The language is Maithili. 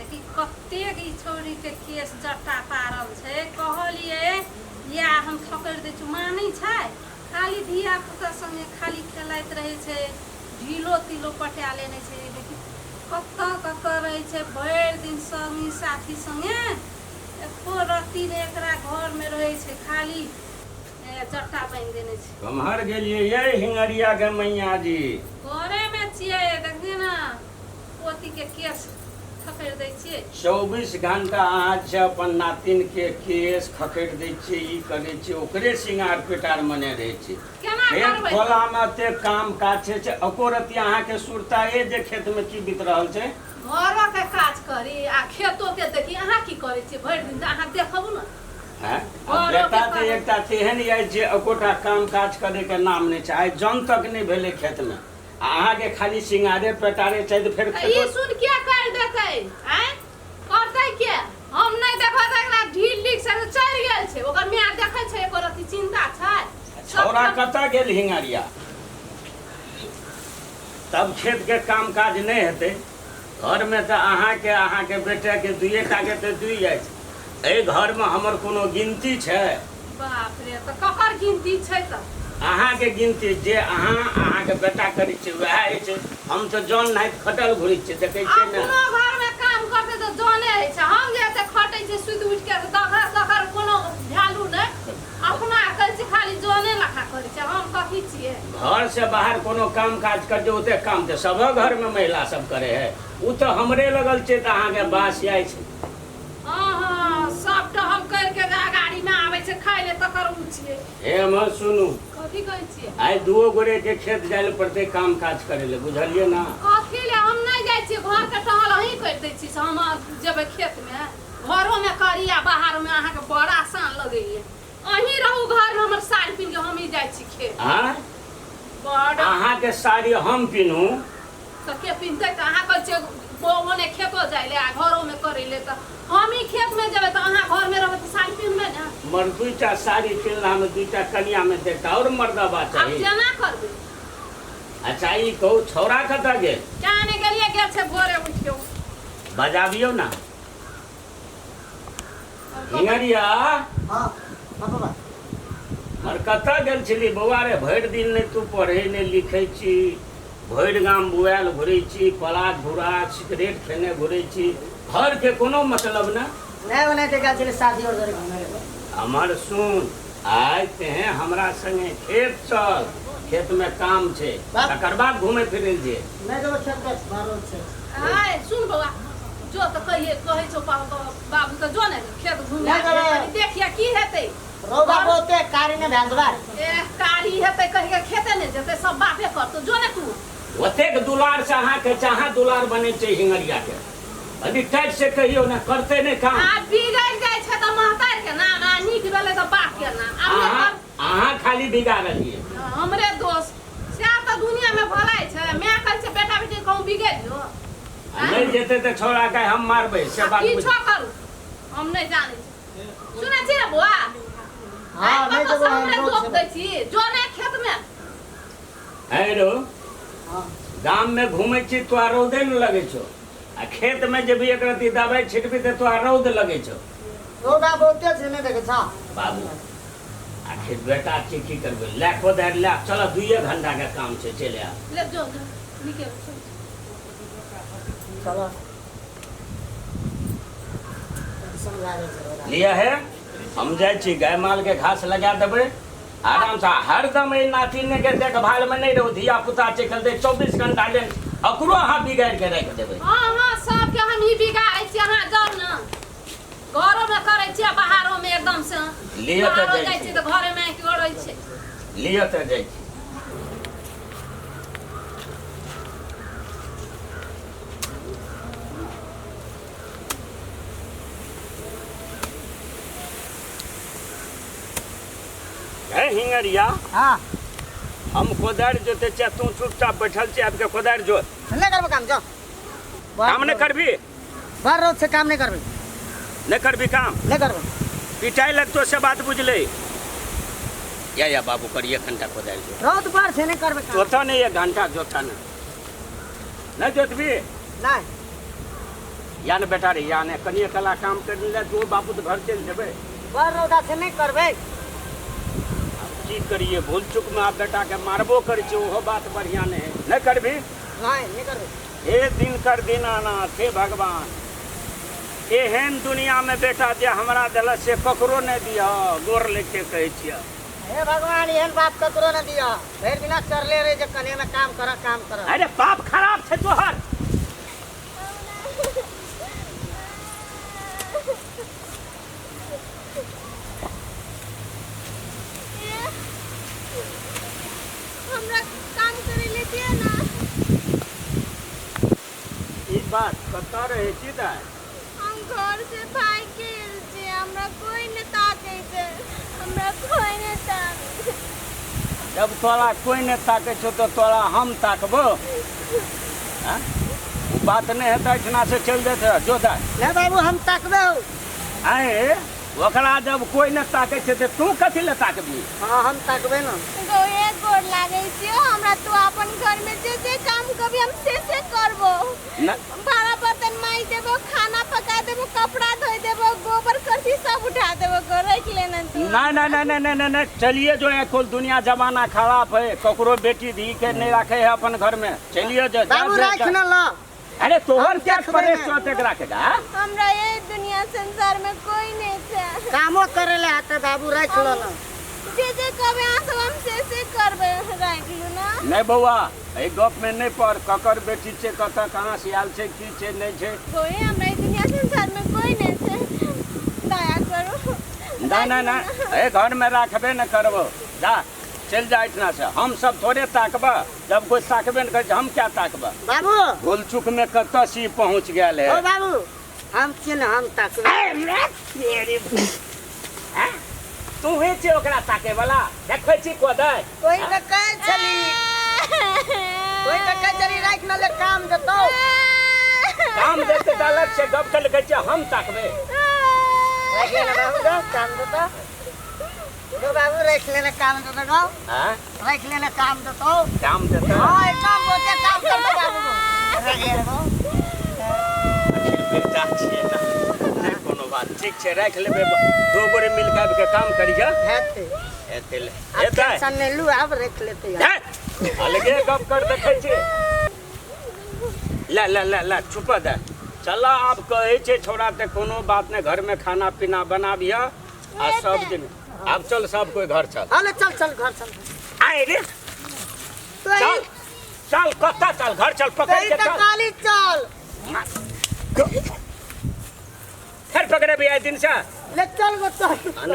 देखी कतेक ई छौड़ीके केश जट्टा पारल छै। कहलियै या हम थकड़ि दै छी, मानै छै? खाली धिया पुता सङ्गे खाली खेलाइत रहै छै, ढीलो तीलो पटा लेने छै। देखी कतऽ कतऽ रहै छै भरि दिन सङ्गी साथी सङ्गे, एको रत्ती नहि एकरा घरमे रहै छै, खाली जट्टा बान्हि देने छै। कम्हर गेलियै यै हिंगरिया के मैया जी? घरेमे छियै, देखियै ने पोतीके केश खखैर दै छियै। 24 घंटा अहाँ जे अपन नातिन के केश खखैर दै छियै, ई करै छियै, ओकरे सिंगार पेटार मने रहै छियै। केना खेत करबै? खोला मे एते काम काज छै, से एको रत्ती अहाँके सुरता ए जे खेत मे की बीत रहल छै? घरो के काज करी आ खेतो के देखी, अहाँ की करै छियै भरि दिन? तऽ अहाँ देखबू ने। हैं? आ घरो के बेटा तऽ करू। एकटा तेहन यऽ जे एकोटा काम काज करे के नाम नहि छै। आइ जन तक नहि भेलै खेत मे। आ अहाँके खाली सिंगारे पेटारे छै तऽ फेर तऽ ई सुन के कर देतै? आँय, करतै के? हम नहि देखबै तऽ एकरा ढील लीक से चलि गेल छै। ओकर माय देखै छै? एको रत्ती चिन्ता छै? छौड़ा कतऽ गेल हिंगरिया? तब खेतके काम काज नहि हेतै। घरमे तऽ अहाँके अहाँके बेटाके दुइए टाके तऽ दुइ अछि। एहि घरमे हमर कोनो गिनती छै? बाप रे, तऽ ककर गिनती छै तऽ? अहाँके गिनती जे अहाँ अहाँके बेटा करै छियै वएह होइ छै। हम तऽ जन नाहित खटल घुरै छियै, देखै छियै ने। अपनो घरमे काम करतै तऽ जने होइ छै। हम जे एते खटै छियै सुति उठि के, तकर तकर कोनो वैल्यू नहि। अपना कहै छी खाली जने लखा करै छै। हम कथी छियै? घर से बाहर कोनो काम काज कर जे ओते काम तऽ सभक घरमे महिला सब करै है। ओ तऽ हमरे लगल छै तऽ अहाँके बास जाइ छै। हँ हँ, सब टहल करके गाड़ी में आबै छै खाय ले, तकर उ छियै। हे हमर सुनू। कथी कहै छियै? आइ दुओ गोरे के खेत जाय लए पड़तै काम काज करे लए, बुझलियै ना? कथी ले? हम नहि जाइ छियै। घर के टहल अहीं करि दै छी से हम जेबै खेत में? घरो में करी आ बाहर में, अहाँके बड़ा आसान लगैया। अहीं रहू घर में, हमर साड़ी पिन के हमही जाइ छी खेत। आँय? बड़ अहाँके साड़ी हम पिन्हू? तऽ के पिन्हतै? तऽ अहाँ कहै छियै ओने खेतो जाइ ले आ घरोमे करै ले, तऽ हमही खेतमे जेबै तऽ अहाँ घरमे रहबै तऽ साड़ी पिन्हबै ने? मर दुईटा साड़ी पिन्हलामे दुईटा कनियामे तऽ एकटा आओर मर्दबा आब चाही। जेना करबै। अच्छा ई कहू, छौड़ा कतऽ गेल? क्या ने गेलियै, गेल छै भोरे उठियौ। बजाबियौ ने। हिंगरिया। हाँ हाँ बाबा। मर कतऽ गेल छली बौआ रे? भरि दिन नहि तू पढ़ै नहि लिखै छी, भरि गाम बुआयल घुरै छी, पलाक घुरा सिगरेट खेने घुरै छी, घरके कोनो मतलब ने। नहि, ओनाहिते गेल छलै शादी और घरे घुमै लए। हमर सुन, आइ तेहें हमरा संगे खेत चल, खेतमे काम छै, तकर बाद घुमै फिरै लए जे। नहि जेबै खेत के, बाहरो छै। आय सुन बौआ, जो तऽ कहिए कहै छौ बाबू, तऽ जो ने खेत घुमे। नहि जेबै। देखिए की हेतै। रौदा बहुते कारी नहि भेल देबै। ए, कारी हेतै कहि के खेते नहि जेतै? सब बापे करतौ, जो ने तू। ओतेक दुलार से अहाँके चाहा दुलार बनै छै हिंगरिया के, अभी टाइट से कहियौ ने, करतै नहि काम। आ बिगड़ि जाइ छै तऽ महतार के नाम, आ नीक भेलै तऽ बाप के नाम। आब अहाँ अहाँ खाली बिगाड़लियै। हमरे दोष सएह तऽ दुनिया में भलाइ छै। माय कहै छै बेटा बेटी कहूँ बिगड़ियो आ नहि जेतै तऽ छौड़ा के हम मारबै से बात बुझ। किछो करू, हम नहि जानै छी। सुनै छी रे बौआ? हाँ, आइ नहि कतऽ जेबो से हम, हमरे रोज दोख जेबो। दै छी? जो ने खेत में। है रो। हाँ। गाम में घूमै छी तोरा रौदे ने लगै छौ, आ खेत में जेबही एक रत्ती दवाई छिटबी तऽ तोरा रौद लगै छौ। रौदा बहुते छै, नहि देखै छह? बाबू, आखिर बेटा छी, की करबै? लए कोदारि लए चल, दुइए घंटा के काम छै, चलि आयब। ले जो जो, निकल। चलो, टेंशन भए जाइ छै रौदा। लिअ हे, हम जाइ छी, गाय माल के घास लगा देबै आरामसँ। हरदम एहि नातिन के देखभालमे नहि रहू, धिया पुता छै, खेलतै 24 घंटा लेल ओकरो अहाँ बिगाड़ि के राखि देबै। हँ हँ, सबके हम ही बिगाड़ै छी। अहाँ जाउ ने, घरो में करै छियै, बाहरो में एकदम से। लिअ तऽ बाहरो जाइ जाइ छी। छी तऽ घरे में आँखि गड़ै छै। लिअ तऽ जाइ छी। हे हिंगरिया। हाँ। हम कोदारि जोते छियै, तू चुपचाप बैठल छी, आबि के कोदारि जोत। नहि करबै काम, जाओ। काम नहि करबी? बड़ रौद छै, काम नहि करबै। नहि करबी काम? नहि करबै। पिटाइ लगतो से बात बुझले। या या बाबू, करिए घंटा कोदारि जोत। रौद बड़ छै, नहि करबै काम। जोता नहीं, एक घंटा जोता। नहीं नहीं जोतबी? नहीं। या ने बेटा रे या ने कनिए कला काम करि ले जो बाबू तऽ घर चलि जेबै। बड़ रौदा छै, नहि करबै। की करिए, भूल चूक में आप बेटा के मारबो करै छै, ओहो बात बढ़िया नहीं है। नहीं करबी? नहीं, नहीं करबै। हे दिन कर दिन आना हे भगवान, एहन दुनिया में बेटा जे हमरा देलक से ककरो नहीं दिह, गोर लेके कहै छियै। हे भगवान, एहन बाप ककरो न दिह। भरि दिना चढ़ले रहे जे कने में काम कर काम कर। अरे बाप खराब छै तोहर। हमरा काम करे ले दिया ना। ई बात कतऽ रहै छी दाइ? हम घर से भागि गेल छी, हमरा कोई नहि ताकै छै, हमरा कोई नहि ताकै। जब तोरा कोई नहि ताकै छौ तऽ तोरा हम ताकबो? आँय? ओ बात नहि हेतै, एहिठिना से चलि जेतै जो दाइ। नहि बाबू, हम ताकबे हो। आँय, ओकरा जब कोई नहि ताकै छै तऽ तू कथी लए ताकबी? हाँ, हम ताकबे न। गौए गोर लागै छियौ हमरा, तू अपन घर में जे जे काम कभी हम से से करबो। नहि। भाड़ा बर्तन माइज देबो, खाना पका देबो, कपड़ा धोइ देबो, गोबर करसी सब उठा देबो, गो रख लेना तू। नहीं नहीं नहीं नहीं नहीं नहीं चलिए जो है, कुल दुनिया जमाना खराब है, ककरो बेटी धी के नहीं रखे है अपन घर में। चलिए जो, जा, बाबू जा, राख जा। न ल। अरे तोहर क्या देखबै परेश ने। चौथे के रखेगा? हमरा ये दुनिया संसार में कोई नहीं छै। कामो करे ले आता बाबू, राख ल न। जे जे कहबै अहाँ सब हम से से करबै, राखि लू ना। नहीं बौआ, एहि गप में नहीं पड़, ककर बेटी छै, कतऽ कहाँ से आयल छै, की छै नहि छै। कोई हमरा ई दुनिया संसार में कोई नहीं छै, दया करू। ना ना ना, एहि घर में राखबे न करबो, जा चलि जा एहिठिना से। हम सब थोड़े ताकबह, जब कोई ताकबे न करै छै, हम क्या ताकबह? बाबू भूल चूक में कतऽ सी पहुँच गेल है। ओ बाबू, हम छियै ने, हम ताकबै। तू ही छी ओकरा ताके वाला, देखै छी कोदै। कोई तऽ कहै छली, कोई तऽ कहै छली राखि न ले, काम देतौ। काम देते तऽ अलग छै, गप कर कहै छै हम ताकबै। राखि ले बाबू, गो काम देतौ। गो बाबू, राखि ले काम देतौ गो। आँय? राखि ले काम देतौ। काम देतौ? हाँ, एकदम बोलते काम करतौ बाबू गो। राखि ले गो। बेटा छियै ने, नहि कोनो बात, ठीक छै, राखि लेबै। दू गोरे मिल के आबि के काम करिहे। हेतै। हेतै ले। आब हेतै। टेंशन नहि लू, आब राखि लेतै। हे, अलगे गप कर देखै छी। ले ले ले ले, चुप दे। चल आब कहै छै छोड़ा तऽ कोनो बात नहि, घर में खाना पीना बनाबिह आ सब दिन। आब चल सब कोई घर चल। हाँ, ले चल चल घर चल। आय रे। चल चल, कतऽ चल, घर चल, पकड़ के तोही तऽ चल। कहली चल। फेर पकड़ेबी आइ दिन से? ले चल गो चल।